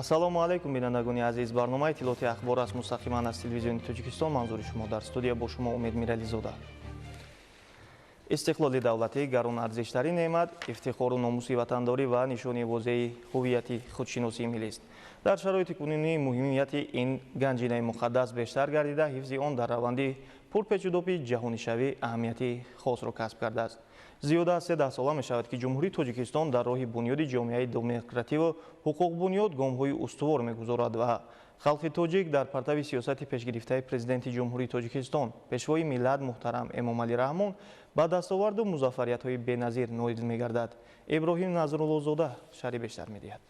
Ассалому алайкум, бинандагони азиз. Барномаи иттилооти ахбор аст, мустақиман аз телевизиони Тоҷикистон манзури шумо. Дар студия бо шумо Умед Мирализода. Истиқлоли давлатӣ гарон арзиштарин неъмат, ифтихору номуси ватандорӣ ва нишони возеҳи ҳуввияти худшиносии миллист. Дар шароити кунунӣ муҳимияти ин ганҷинаи муқаддас бештар гардида, ҳифзи он дар раванди пурпечудоби ҷаҳонишавӣ аҳамияти хосро касб кардааст. Зиёда аз се даҳсола мешавад, ки Ҷумҳурии Тоҷикистон дар роҳи бунёди ҷомеаи демокративу ҳуқуқбунёд гомҳои устувор мегузорад ва халқи тоҷик дар партави сиёсати пешгирифтаи Президенти Ҷумҳурии Тоҷикистон, Пешвои миллат муҳтарам Эмомалӣ Раҳмон ба дастоварду музаффариятҳои беназир ноил мегардад. Иброҳим Назруллозода шарҳи бештар медиҳад.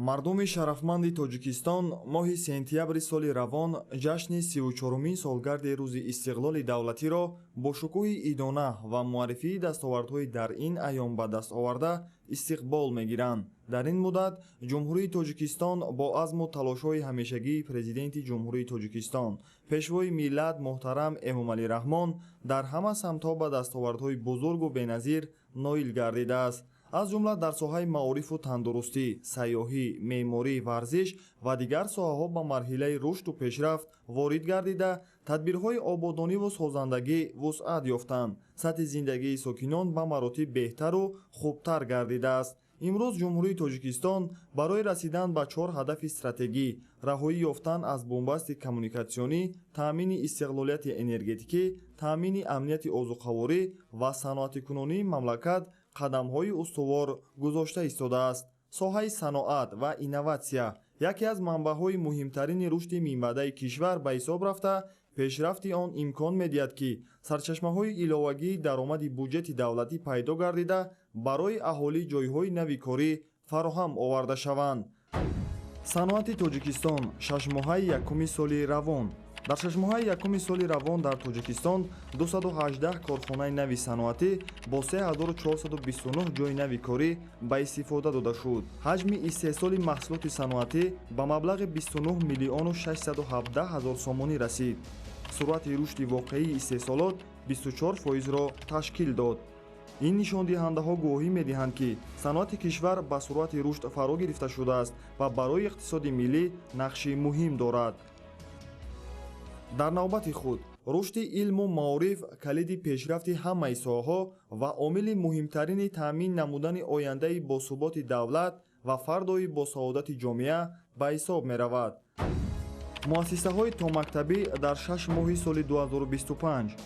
Мардуми шарафманди Тоҷикистон моҳи сентябри соли равон ҷашни 34-умин солгарди Рӯзи истиқлоли давлатиро бо шукӯҳи идона ва муаррифии дастовардҳои дар ин айём ба даст оварда истиқбол мегиранд. Дар ин муддат Ҷумҳурии Тоҷикистон бо азму талошҳои ҳамешагии Президенти Ҷумҳурии Тоҷикистон, Пешвои миллат муҳтарам Эмомалӣ Раҳмон дар ҳама самтҳо ба дастовардҳои бузургу беназир ноил гардидааст. Аз ҷумла дар соҳаи маорифу тандурустӣ, сайёҳӣ, меъморӣ, варзиш ва дигар соҳаҳо ба марҳилаи рушду пешрафт ворид гардида, тадбирҳои ободониву созандагӣ вусъат ёфтанд, сатҳи зиндагии сокинон ба маротиб беҳтару хубтар гардидааст. Имрӯз Ҷумҳурии Тоҷикистон барои расидан ба чор ҳадафи стратегӣ: раҳоӣ ёфтан аз бунбасти коммуникатсионӣ, таъмини истиқлолияти энергетикӣ, таъмини амнияти озуқаворӣ ва саноатикунонии мамлакат қадамҳои устувор гузошта истодааст. Соҳаи саноат ва инноватсия яке аз манбаъҳои муҳимтарини рушди минбаъдаи кишвар ба ҳисоб рафта, пешрафти он имкон медиҳад, ки сарчашмаҳои иловагии даромади буҷети давлатӣ пайдо гардида, барои аҳолӣ ҷойҳои нави корӣ фароҳам оварда шаванд. Саноати Тоҷикистон шашмоҳаи якуми соли равон. Дар шашмоҳаи якуми соли равон дар Тоҷикистон 218 корхонаи нави саноатӣ бо 3429 ҷойи нави корӣ ба истифода дода шуд. Ҳаҷми истеҳсоли маҳсулоти саноатӣ ба маблағи 29 миллиону 617 ҳазор сомонӣ расид. Суръати рушди воқеии истеҳсолот 24 фоизро ташкил дод. Ин нишондиҳандаҳо гувоҳӣ медиҳанд, ки саноати кишвар ба суръати рушд фаро гирифта шудааст ва барои иқтисоди миллӣ нақши муҳим дорад. Дар навбати худ, рушди илму маориф калиди пешрафти ҳамаи соҳаҳо ва омили муҳимтарини таъмин намудани ояндаи босуботи давлат ва фардои босаодати ҷомеа ба ҳисоб меравад. Муассисаҳои томактабӣ дар 6 моҳи соли 2025.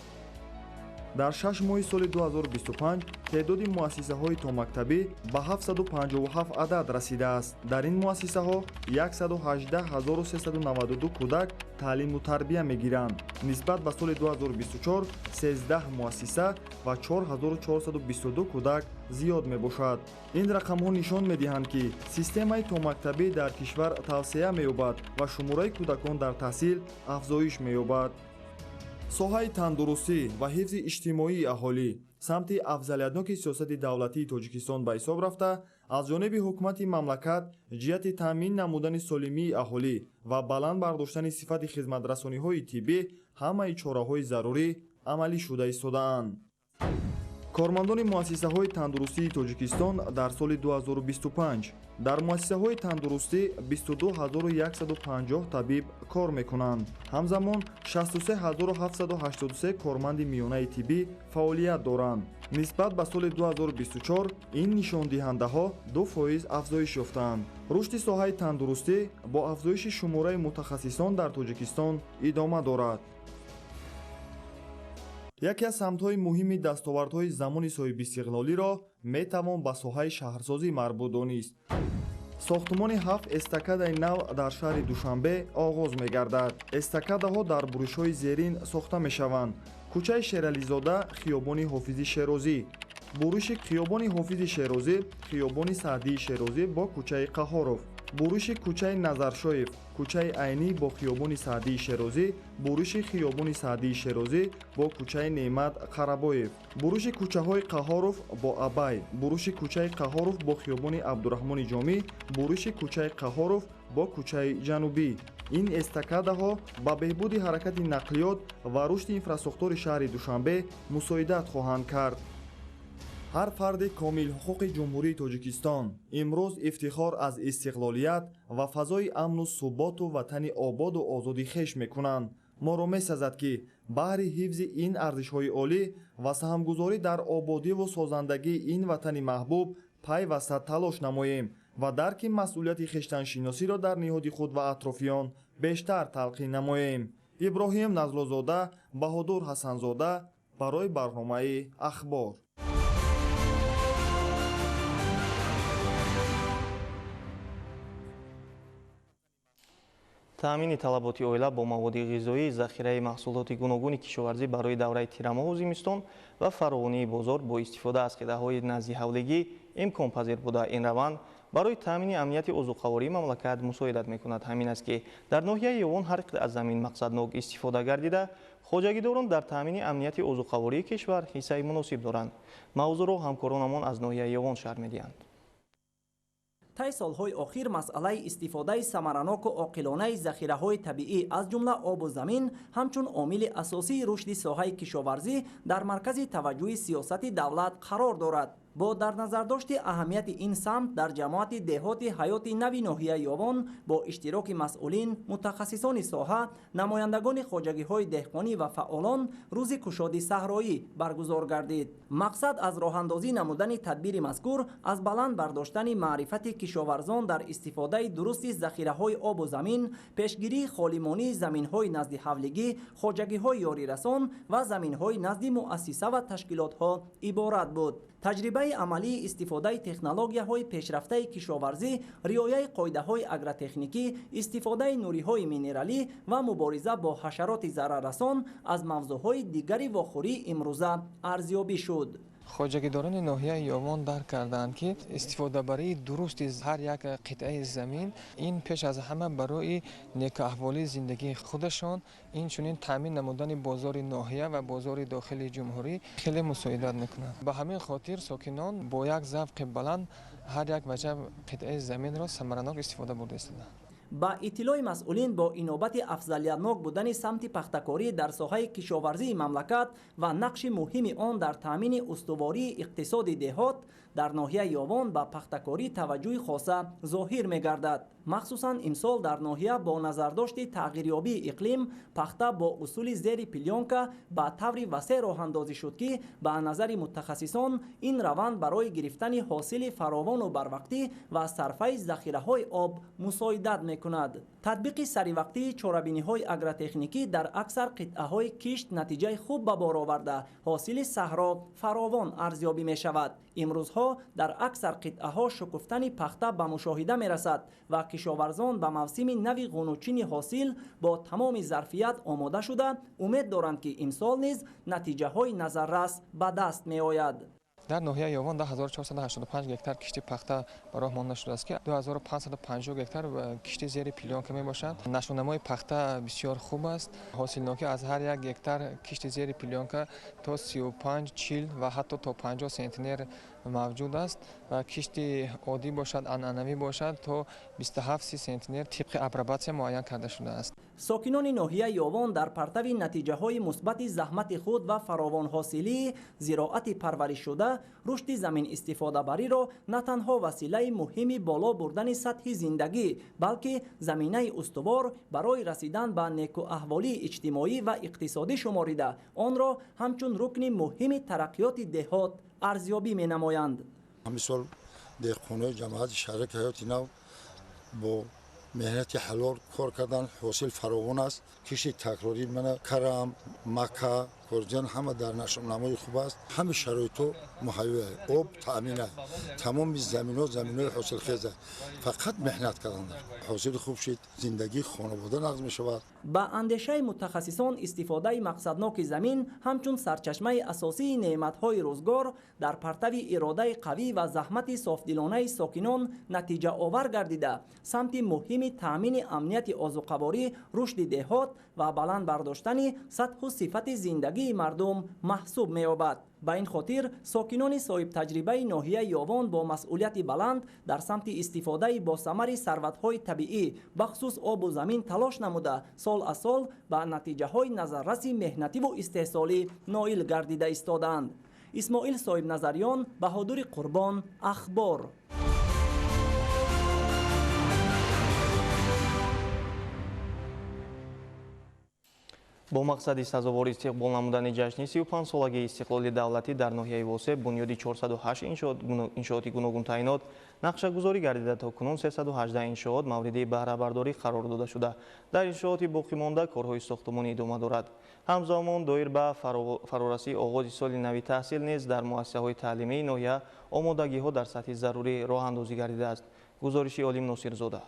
Дар 6 моҳи соли 2025 теъдоди муассисаҳои томактабӣ ба 757 адад расидааст. Дар ин муассисаҳо 118 392 кӯдак таълиму тарбия мегиранд. Нисбат ба соли 2024 13 муассиса ва 4422 кӯдак зиёд мебошад. Ин рақамҳо нишон медиҳанд, ки системаи томактабӣ дар кишвар тавсеа меёбад ва шумораи кӯдакон дар таҳсил афзоиш меёбад. Соҳаи тандурустӣ ва ҳифзи иҷтимоии аҳолӣ самти афзалиятноки сиёсати давлатии Тоҷикистон ба ҳисоб рафта, аз ҷониби ҳукумати мамлакат ҷиҳати таъмин намудани солимии аҳолӣ ва баланд бардоштани сифати хизматрасониҳои тиббӣ ҳамаи чораҳои зарурӣ амалӣ шуда истодаанд. Кормандони муассисаҳои тандурустии Тоҷикистон дар соли 2025. Дар муассисаҳои тандурустӣ 22 150 табиб кор мекунанд. Ҳамзамон 63 783 корманди миёнаи тиббӣ фаъолият доранд. Нисбат ба соли 2024 ин нишондиҳандаҳо 2% афзоиш ёфтаанд. Рушди соҳаи тандурустӣ бо афзоиши шумораи мутахассисон дар Тоҷикистон идома дорад. Яке аз самтҳои муҳими дастовардҳои замони соҳибистиқлолиро метавон ба соҳаи шаҳрсозӣ марбут донист. Сохтумони ҳафт эстакадаи нав дар шаҳри Душанбе оғоз мегардад. Эстакадаҳо дар буришҳои зерин сохта мешаванд: кӯчаи Шерализода, хиёбони Ҳофизи Шерозӣ, буриши хиёбони Ҳофизи Шерозӣ, хиёбони Саъдии Шерозӣ бо кӯчаи Қаҳоров, буриши кӯчаи Назаршоев, кӯчаи Айнӣ бо хиёбони Саъдии Шерозӣ, буриши хиёбони Саъдии Шерозӣ бо кӯчаи Неъмат Қарабоев, буриши кӯчаҳои Қаҳоров бо Абай, буриши кӯчаи Қаҳоров бо хиёбони Абдураҳмони Ҷомӣ, буриши кӯчаи Қаҳоров бо кӯчаи Ҷанубӣ. Ин эстакадаҳо ба беҳбуди ҳаракати нақлиёт ва рушди инфрасохтори шаҳри Душанбе мусоидат хоҳанд кард. Ҳар фарди комилҳуқуқи Ҷумҳурии Тоҷикистон имрӯз ифтихор аз истиқлолият ва фазои амну суботу ватани ободу озоди хеш мекунанд. Моро месазад, ки баҳри ҳифзи ин арзишҳои олӣ ва саҳмгузорӣ дар ободиву созандагии ин ватани маҳбуб пайваста талош намоем ва дарки масъулияти хештаншиносиро дар ниҳоди худ ва атрофиён бештар талқин намоем. Иброҳим Назлозода, Баҳодур Ҳасанзода барои барномаи Ахбор. Таъмини талаботи оила бо маводи ғизоӣ, захираи маҳсулоти гуногуни кишоварзӣ барои давраи тирамоҳу зимистон ва фаровонии бозор бо истифода аз қитъаҳои наздиҳавлигӣ имконпазир буда, ин раванд барои таъмини амнияти озуқавории мамлакат мусоидат мекунад. Ҳамин аст, ки дар ноҳияи Ёвон ҳар қитъа замин мақсаднок истифода гардида, хоҷагидорон дар таъмини амнияти озуқавории кишвар ҳиссаи муносиб доранд. Мавзӯъро ҳамкоронамон аз ноҳияи Ёвон шарҳ медиҳанд. Тай солҳои охир масъалаи истифодаи самараноку оқилонаи захираҳои табиӣ, аз ҷумла обу замин, ҳамчун омили асосии рушди соҳаи кишоварзӣ дар маркази таваҷҷӯҳи сиёсати давлат қарор дорад. Бо дар назардошти аҳамияти ин самт дар ҷамоати деҳоти Ҳаёти нави ноҳияи Ёвон бо иштироки масъулин, мутахассисони соҳа, намояндагони хоҷагиҳои деҳқонӣ ва фаъолон рӯзи кушоди саҳроӣ баргузор гардид. Мақсад аз роҳандозӣ намудани тадбири мазкур аз баланд бардоштани маърифати кишоварзон дар истифодаи дурусти захираҳои обу замин, пешгирии холимонии заминҳои назди ҳавлигӣ, хоҷагиҳои ёрирасон ва заминҳои назди муассиса ва ташкилотҳо иборат буд. Таҷрибаи амалии истифодаи технологияҳои пешрафтаи кишоварзӣ, риояи қоидаҳои агротехникӣ, истифодаи нуриҳои минералӣ ва мубориза бо ҳашароти зараррасон аз мавзӯъҳои дигари вохӯрии имрӯза арзёбӣ шуд. Хоҷагидорони ноҳияи Ёвон дарк карданд, ки истифодабарии дурусти ҳар як қитъаи замин ин пеш аз ҳама барои некӯаҳволии зиндагии худашон, инчунин таъмин намудани бозори ноҳия ва бозори дохили ҷумҳурӣ хеле мусоидат мекунад. Ба ҳамин хотир сокинон бо як завқи баланд ҳар як ваҷаб қитъаи заминро самаранок истифода бурда истодаанд. Ба иттилои масъулин, бо инобати афзалиятнок будани самти пахтакорӣ дар соҳаи кишоварзии мамлакат ва нақши муҳими он дар таъмини устувории иқтисоди деҳот, дар ноҳияи Ёвон ба пахтакорӣ таваҷҷӯҳи хоса зоҳир мегардад. Махсусан имсол дар ноҳия бо назардошти тағйирёбии иқлим пахта бо усули зери плёнка ба таври васеъ роҳандозӣ шуд, ки ба назари мутахассисон ин раванд барои гирифтани ҳосили фаровону барвақтӣ ва сарфаи захираҳои об мусоидат мекунад. Татбиқи саривақтии чорабиниҳои агротехникӣ дар аксар қитъаҳои кишт натиҷаи хуб ба бор оварда, ҳосили саҳро фаровон арзёбӣ мешавад. Имрӯзҳо дар аксар қитъаҳо шукуфтани пахта ба мушоҳида мерасад ва кишоварзон ба мавсими нави ғунучини ҳосил бо тамоми зарфият омода шуда, умед доранд, ки имсол низ натиҷаҳои назаррас ба даст меояд. Дар ноҳияи Ёвон 10485 гектар кишти пахта ба роҳ монда шудааст, ки 2550 гектар кишти зери плёнка мебошад. Нашъунамои пахта бисёр хуб аст. Ҳосилнокӣ аз ҳар як гектар кишти зери плёнка то 35, 40 ва ҳатто то 50 сентнер мавҷуд аст ва кишти оддӣ бошад, анъанавӣ бошад, то 27-30 сентнер тибқи апробатсия муайян карда шудааст. Сокинони ноҳияи Ёвон дар партави натиҷаҳои мусбати заҳмати худ ва фаровонҳосилии зироати парваришшуда, рушди замин истифодабариро на танҳо василаи муҳими боло бурдани сатҳи зиндагӣ, балки заминаи устувор барои расидан ба некӯаҳволии иҷтимоӣ ва иқтисодӣ шуморида, онро ҳамчун рукни муҳими тараққиёти деҳот арзёбӣ менамоянд. Ҳамин сол деҳқонои ҷамоати шаҳраки Ҳаёти Нав бо меҳнати ҳалол кор кардан, ҳосил фаровон аст. Кишти такрорӣ мана карам, мака, корҷан ҳама дар нашъунамои хуб аст. Ҳама шароитҳо муҳайё, об таъмин аст. Тамоми заминҳо заминҳои ҳосилхез аст. Фақат меҳнат кардан. Ҳосили хуб шид, зиндагии хонавода нағз мешавад. Ба андешаи мутахассисон, истифодаи мақсадноки замин ҳамчун сарчашмаи асосии неъматҳои рӯзгор дар партави иродаи қавӣ ва заҳмати софдилонаи сокинон натиҷаовар гардида, самти муҳими таъмини амнияти озуқаворӣ, рушди деҳот ва баланд бардоштани сатҳу сифати зиндагии мардум маҳсуб меёбад. Ба ин хотир сокинони соҳибтаҷрибаи ноҳияи Ёвон бо масъулияти баланд дар самти истифодаи босамари сарватҳои табиӣ, бахусус обу замин талош намуда, сол аз сол ба натиҷаҳои назарраси меҳнативу истеҳсолӣ ноил гардида истодаанд. Исмоил Соҳибназарён, Баҳодури Қурбон, Ахбор. Бо мақсади сазовор истиқбол намудани ҷашни 35-солагии истиқлоли давлатӣ дар ноҳияи Восеъ бунёди 408 иншооти гуногунтаъинот нақшагузорӣ гардида, то кунун 318 иншоот мавриди баҳрабардорӣ қарор дода шуда. Дар иншооти боқимонда корҳои сохтумонӣ идома дорад. Ҳамзамон доир ба фарорасии оғози соли нави таҳсил низ дар муассисаҳои таълимии ноҳия омодагиҳо дар сатҳи зарурӣ роҳандозӣ гардидааст. Гузориши Олим Носирзода.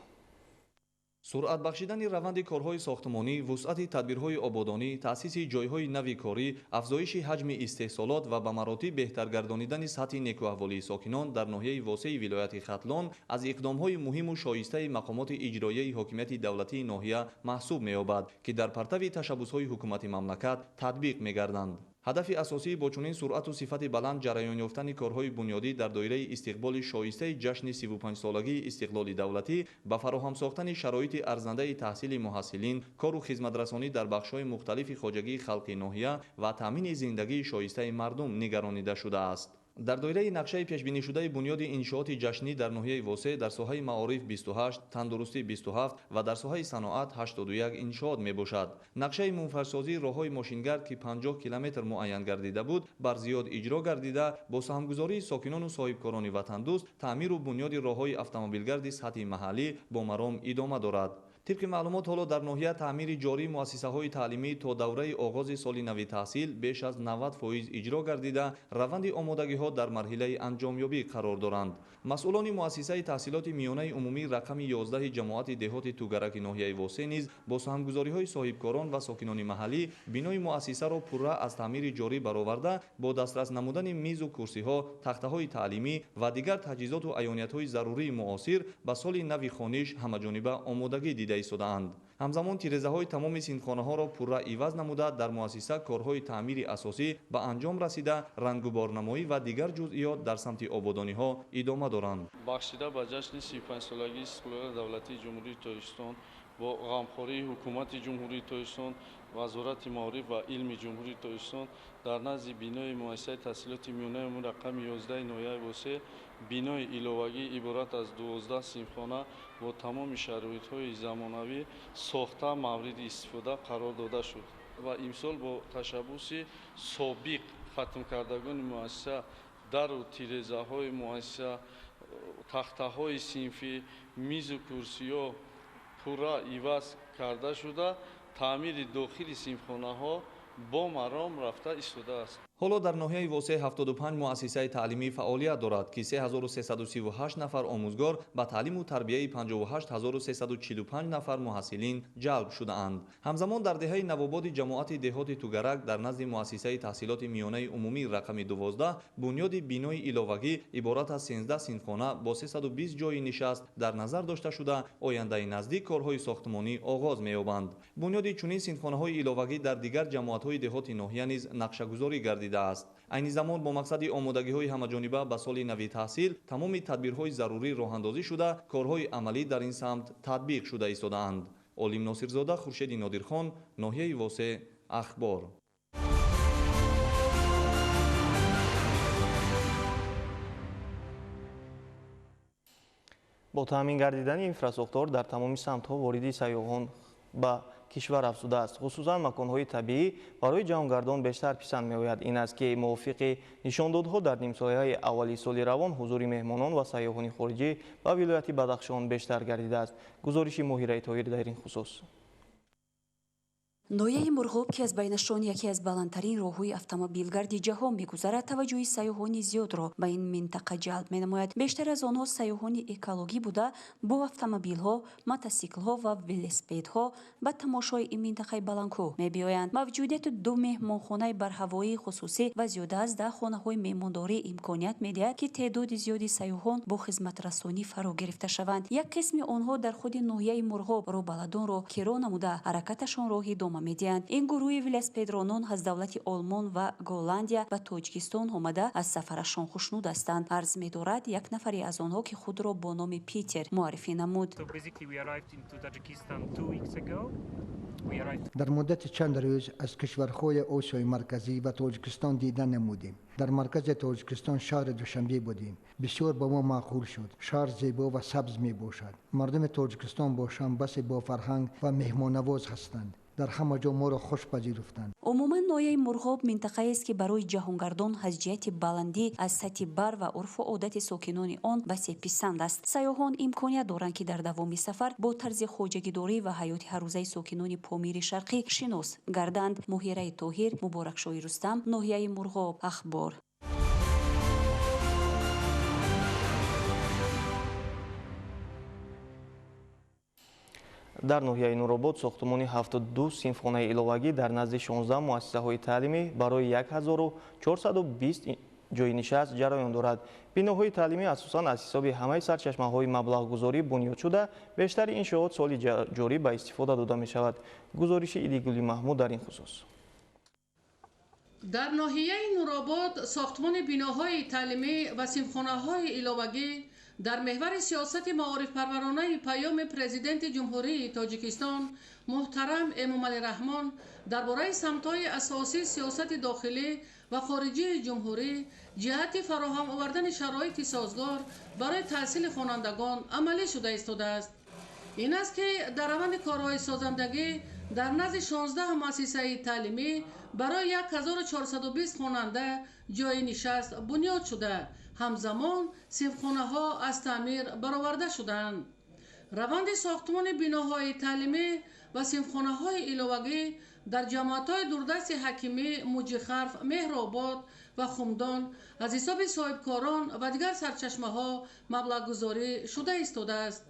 Суръат бахшидани раванди корҳои сохтмонӣ, вусъати тадбирҳои ободонӣ, таъсиси ҷойҳои нави корӣ, афзоиши ҳаҷми истеҳсолот ва ба маротиб беҳтар гардонидани сатҳи некӯаҳволии сокинон дар ноҳияи Восеи вилояти Хатлон аз иқдомҳои муҳиму шоистаи мақомоти иҷроияи ҳокимияти давлатии ноҳия маҳсуб меёбад, ки дар партави ташаббусҳои ҳукумати мамлакат татбиқ мегарданд. Ҳадафи асосӣ бо чунин суръату сифати баланд ҷараён ёфтани корҳои бунёдӣ дар доираи истиқболи шоистаи ҷашни 35-солагии истиқлоли давлатӣ ба фароҳам сохтани шароити арзандаи таҳсили муҳассилин, кору хизматрасонӣ дар бахшҳои мухталифи хоҷагии халқи ноҳия ва таъмини зиндагии шоистаи мардум нигаронида шудааст. Дар доираи нақшаи пешбинишудаи бунёди иншооти ҷашнӣ дар ноҳияи Восеъ дар соҳаи маориф 28, тандурустӣ 27 ва дар соҳаи саноат 81 иншоот мебошад. Нақшаи мунфарсозии роҳҳои мошингард, ки 50 километр муайян гардида буд, бар зиёд иҷро гардида, бо саҳмгузории сокинону соҳибкорони ватандӯст таъмиру бунёди роҳҳои автомобилгарди сатҳи маҳаллӣ бо маром идома дорад. Тибқи маълумот, ҳоло дар ноҳия таъмири ҷории муассисаҳои таълимӣ то давраи оғози соли нави таҳсил беш аз 90% иҷро гардида, раванди омодагиҳо дар марҳилаи анҷомёбӣ қарор доранд. Масъулони муассисаи таҳсилоти миёнаи умумӣ рақами 11 ҷамоати деҳоти Тугараки ноҳияи Восеъ низ бо саҳмгузориҳои соҳибкорон ва сокинони маҳаллӣ бинои муассисаро пурра аз таъмири ҷорӣ бароварда, бо дастрас намудани мизу курсиҳо, тахтаҳои таълимӣ ва дигар таҷҳизоту аёниятҳои зарурии муосир ба соли нави хониш ҳамаҷониба омодагӣ дида истодаанд. Ҳамзамон тирезаҳои тамоми синфхонаҳоро пурра иваз намуда, дар муассиса корҳои таъмири асосӣ ба анҷом расида, рангуборнамоӣ ва дигар ҷузъиёт дар самти ободониҳо идома доранд. Бахшида ба ҷашни 35-солагии истиқлоли давлатии Ҷумҳурии Тоҷикистон бо ғамхории ҳукумати Ҷумҳурии Тоҷикистон, Вазорати маориф ва илми Ҷумҳурии Тоҷикистон дар назди бинои муассисаи таҳсилоти миёнаи умумӣ рақами 11 ноҳияи Восеъ бинои иловагӣ иборат аз 12 синфхона бо тамоми шароитҳои замонавӣ сохта мавриди истифода қарор дода шуд ва имсол бо ташаббуси собиқ хатмкардагони муассиса дару тирезаҳои муассиса, тахтаҳои синфӣ, мизу курсиҳо пурра иваз карда шуда, таъмири дохили синфхонаҳо бо маром рафта истодааст. Ҳоло дар ноҳияи Восеъ 75 муассисаи таълимӣ фаъолият дорад, ки 3338 нафар омӯзгор ба таълиму тарбияи 58345 нафар муҳассилин ҷалб шудаанд. Ҳамзамон дар деҳаи Навободи ҷамоати деҳоти Тугарак дар назди муассисаи таҳсилоти миёнаи умумӣ рақами 12 бунёди бинои иловагӣ иборат аз 13 синфхона бо 320 ҷойи нишаст дар назар дошта шуда, ояндаи наздик корҳои сохтмонӣ оғоз меёбанд. Бунёди чунин синфхонаҳои иловагӣ дар дигар ҷамоатҳои деҳоти ноҳия низ нақшагузорӣ гардидааст. Айни замон бо мақсади омодагиҳои ҳамаҷониба ба соли нави таҳсил тамоми тадбирҳои зарурӣ роҳандозӣ шуда, корҳои амалӣ дар ин самт татбиқ шуда истодаанд. Олим Носирзода, Хуршеди Нодирхон, ноҳияи Восеъ, Ахбор. Бо таъмин гардидани инфрасохтор дар тамоми самтҳо вориди сайёҳон ба кишвар афзудааст. Хусусан маконҳои табиӣ барои ҷаҳонгардон бештар писанд меояд. Ин аст, ки мувофиқи нишондодҳо дар нимсолаҳои аввали соли равон ҳузури меҳмонон ва сайёҳони хориҷӣ ба вилояти Бадахшон бештар гардидааст. Гузориши Моҳираи Тоҳир дар ин хусус. Ноҳияи Мурғоб, ки аз байнашон яке аз баландтарин роҳҳои автомобилгарди ҷаҳон мегузарад, таваҷҷӯҳи сайёҳони зиёдро ба ин минтақа ҷалб менамояд. Бештар аз онҳо сайёҳони экологӣ буда, бо автомобилҳо, мотосиклҳо ва велосипедҳо ба тамошои ин минтақаи баландкӯҳ мебиёянд. Мавҷудияти ду меҳмонхонаи барҳавоии хусусӣ ва зиёда аз 10 хонаҳои меҳмондорӣ имконият медиҳад, ки теъдоди зиёди сайёҳон бо хизматрасонӣ фаро гирифта шаванд. Як қисми онҳо дар худи ноҳияи Мурғоб роҳбаладонро киро намуда, ҳаракаташонро идома медиҳанд. Ин гурӯҳи велосипедронон аз давлати Олмон ва Голландия ба Тоҷикистон омада аз сафарашон хушнуд ҳастанд. Арз медорад як нафаре аз онҳо, ки худро бо номи Питер муаррифӣ намуд. Дар муддати чанд рӯз аз кишварҳои Осиёи Марказӣ ба Тоҷикистон дида намудем. Дар маркази Тоҷикистон шаҳри Душанбе будем. Бисёр ба мо маъқул шуд. Шаҳр зебо ва сабз мебошад. Мардуми Тоҷикистон бошанд басе бофарҳанг ва меҳмоннавоз ҳастанд. Дар ҳама ҷо моро хуш пазируфтанд. Умуман ноҳияи Мурғоб минтақаест, ки барои ҷаҳонгардон аз ҷиҳати баландӣ аз сатҳи бар ва урфу одати сокинони он басе писанд аст. Сайёҳон имконият доранд, ки дар давоми сафар бо тарзи хоҷагидорӣ ва ҳаёти ҳаррӯзаи сокинони Помири Шарқӣ шинос гарданд. Муҳираи Тоҳир, Муборакшоҳи Рустам, ноҳияи Мурғоб, Ахбор. Дар ноҳияи Нуробод сохтумони 72 синфхонаи иловагӣ дар назди 16 муассисаҳои таълимӣ барои 1420 ҷойи нишаст ҷараён дорад. Биноҳои таълимӣ асосан аз ҳисоби ҳамаи сарчашмаҳои маблағгузорӣ бунёд шуда, бештари иншоот соли ҷорӣ ба истифода дода мешавад. Гузориши Идигули Маҳмуд дар ин хусус. Дар ноҳияи Нуробод сохтмони биноҳои таълимӣ ва синфхонаҳои иловагӣ дар меҳвари сиёсати маорифпарваронаи паёми Президенти Ҷумҳурии Тоҷикистон муҳтарам Эмомалӣ Раҳмон дар бораи самтҳои асосии сиёсати дохилӣ ва хориҷии ҷумҳурӣ ҷиҳати фароҳам овардани шароити созгор барои таҳсили хонандагон амалӣ шуда истодааст. Ин аст, ки дар раванди корҳои созандагӣ дар назди 16 муассисаи таълимӣ барои 1420 хонанда ҷойи нишаст бунёд шуда, ҳамзамон синфхонаҳо аз таъмир бароварда шуданд. Раванди сохтмони биноҳои таълимӣ ва синфхонаҳои иловагӣ дар ҷамоатҳои дурдасти ҳакимӣ, Муҷихарф, Меҳробод ва Хумдон аз ҳисоби соҳибкорон ва дигар сарчашмаҳо маблағгузорӣ шуда истодааст.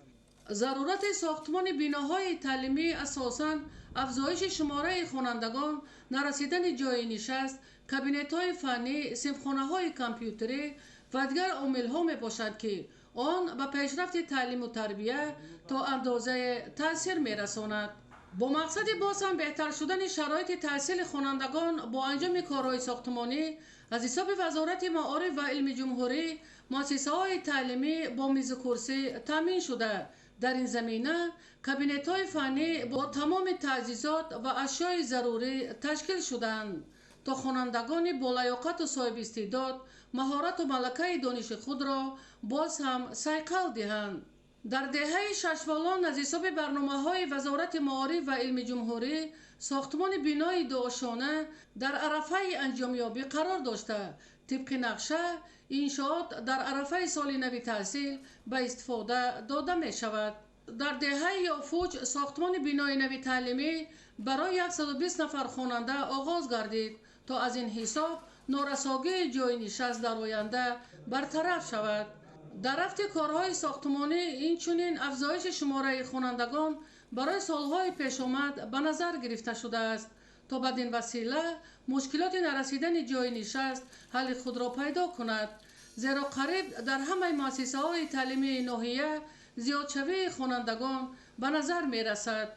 Зарурати сохтмони биноҳои таълимӣ асосан афзоиши шумораи хонандагон, нарасидани ҷойи нишаст, кабинетҳои фаннӣ, синфхонаҳои компютерӣ ва дигар омилҳо мебошад, ки он ба пешрафти таълиму тарбия то андозае таъсир мерасонад. Бо мақсади боз ҳам беҳтар шудани шароити таҳсили хонандагон бо анҷоми корҳои сохтмонӣ аз ҳисоби Вазорати маориф ва илми ҷумҳурӣ муассисаҳои таълимӣ бо мизу курсӣ таъмин шуда, дар ин замина кабинетҳои фаннӣ бо тамоми таъҷизот ва ашёи зарурӣ ташкил шуданд, то хонандагони болаёқату соҳибистеъдод маҳорату малакаи дониши худро боз ҳам сайқал диҳанд. Дар деҳаи Шашволон аз ҳисоби барномаҳои Вазорати маориф ва илми ҷумҳурӣ сохтмони бинои дуошона дар арафаи анҷомёбӣ қарор дошта, тибқи нақша иншоот дар арафаи соли нави таҳсил ба истифода дода мешавад. Дар деҳаи Ёфуҷ сохтмони бинои нави таълимӣ барои 120 нафар хонанда оғоз гардид, то аз ин ҳисоб норасогии ҷойи нишаст дар оянда бартараф шавад. Дар рафти корҳои сохтмонӣ инчунин афзоиши шумораи хонандагон барои солҳои пешомад ба назар гирифта шудааст, то бадин васила мушкилоти нарасидани ҷойи нишаст ҳалли худро пайдо кунад. Зеро қариб дар ҳамаи муассисаҳои таълимии ноҳия зиёдшавии хонандагон ба назар мерасад.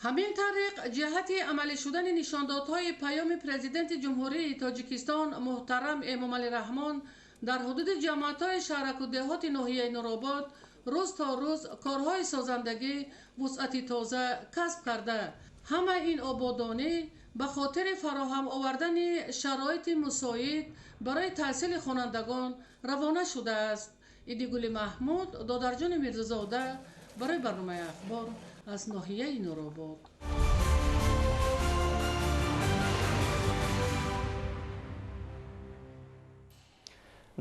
Ҳамин тариқ ҷиҳати амалӣ шудани нишондодҳои паёми Президенти Ҷумҳурии Тоҷикистон муҳтарам Эмомалӣ Раҳмон дар ҳудуди ҷамоатҳои шаҳраку деҳоти ноҳияи Нуробод рӯз то рӯз корҳои созандагӣ вусъати тоза касб карда, ҳамаи ин ободонӣ ба хотири фароҳам овардани шароити мусоид барои таҳсили хонандагон равона шудааст. Идигули Маҳмуд, Додарҷони Мирзозода барои барномаи Ахбор аз ноҳияи Нуробод.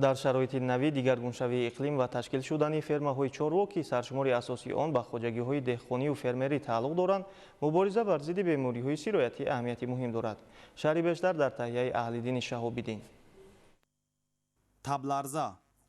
Дар шароити нави дигаргуншавии иқлим ва ташкил шудани фермаҳои чорво, ки саршумори асосии он ба хоҷагиҳои деҳқонию фермерӣ тааллуқ доранд, мубориза бар зидди бемориҳои сироятӣ аҳамияти муҳим дорад. Шарҳи бештар дар таҳияи Аҳлиддини Шаҳобиддин. Табларза,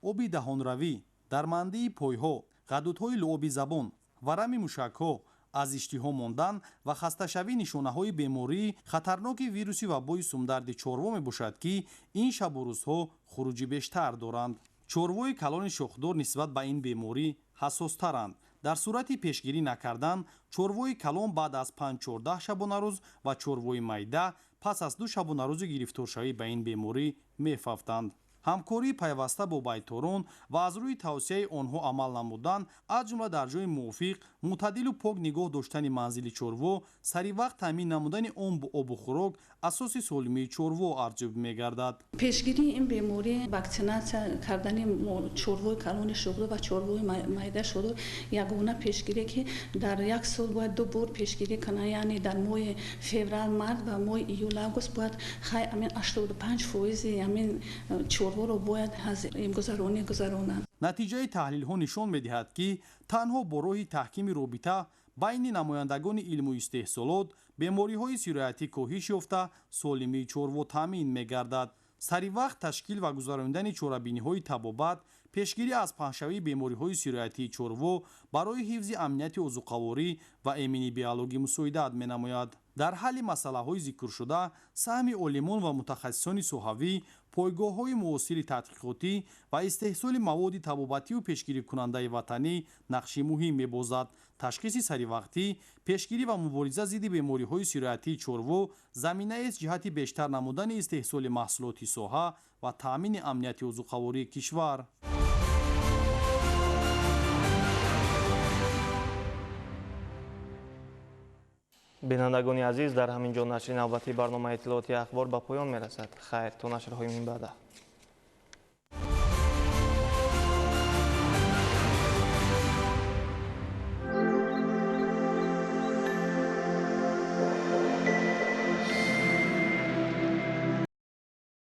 оби даҳонравӣ, дармандии пойҳо, ғадудҳои луоби забон, варами мушакҳо, аз иштиҳо мондан ва хасташавӣ нишонаҳои бемории хатарноки вируси вабои сумдарди чорво мебошад, ки ин шабу рӯзҳо хуруҷи бештар доранд. Чорвои калони шохдор нисбат ба ин беморӣ ҳассостаранд. Дар сурати пешгирӣ накардан, чорвои калон баъд аз 5-14 шабонарӯз ва чорвои майда пас аз 2 шабонарӯзи гирифторшавӣ ба ин беморӣ мефавтанд. Ҳамкории пайваста бо байторон ва аз рӯи тавсияи онҳо амал намудан, аз ҷумла дар ҷои мувофиқ, мӯътадилу пок нигоҳ доштани манзили чорво, саривақт таъмин намудани он бо обу хӯрок асоси солимии чорво арзёбӣ мегардад. Пешгирии ин беморӣ ваксинатсия кардани чорвои калони шуғлӣ ва чорвои майда шуғлӣ ягона пешгирие, ки дар як сол бояд ду бор пешгирӣ кунанд, яъне дар моҳи феврал, март ва моҳи июл, август бояд хай амин 85% амин чорворо бояд аз имгузаронӣ гузаронанд. Натиҷаи таҳлилҳо нишон медиҳад, ки танҳо бо роҳи таҳкими робита байни намояндагони илму истеҳсолот бемориҳои сироятӣ коҳиш ёфта, солимии чорво таъмин мегардад. Саривақт ташкил ва гузаронидани чорабиниҳои табобат, пешгирӣ аз паҳншавии бемориҳои сироятии чорво барои ҳифзи амнияти озуқаворӣ ва эминии биологӣ мусоидат менамояд. Дар ҳалли масъалаҳои зикршуда саҳми олимон ва мутахассисони соҳавӣ, пойгоҳҳои муосири тадқиқотӣ ва истеҳсоли маводи табобатию пешгирикунандаи ватанӣ нақши муҳим мебозад. Ташхиси саривақтӣ, пешгирӣ ва мубориза зидди бемориҳои сироятии чорво заминаест ҷиҳати бештар намудани истеҳсоли маҳсулоти соҳа ва таъмини амнияти озуқавории кишвар. Бинандагони азиз, дар ҳамин ҷо нашри навбатии барномаи иттилоотии Ахбор ба поён мерасад. Хайр, то нашрҳои минбаъда.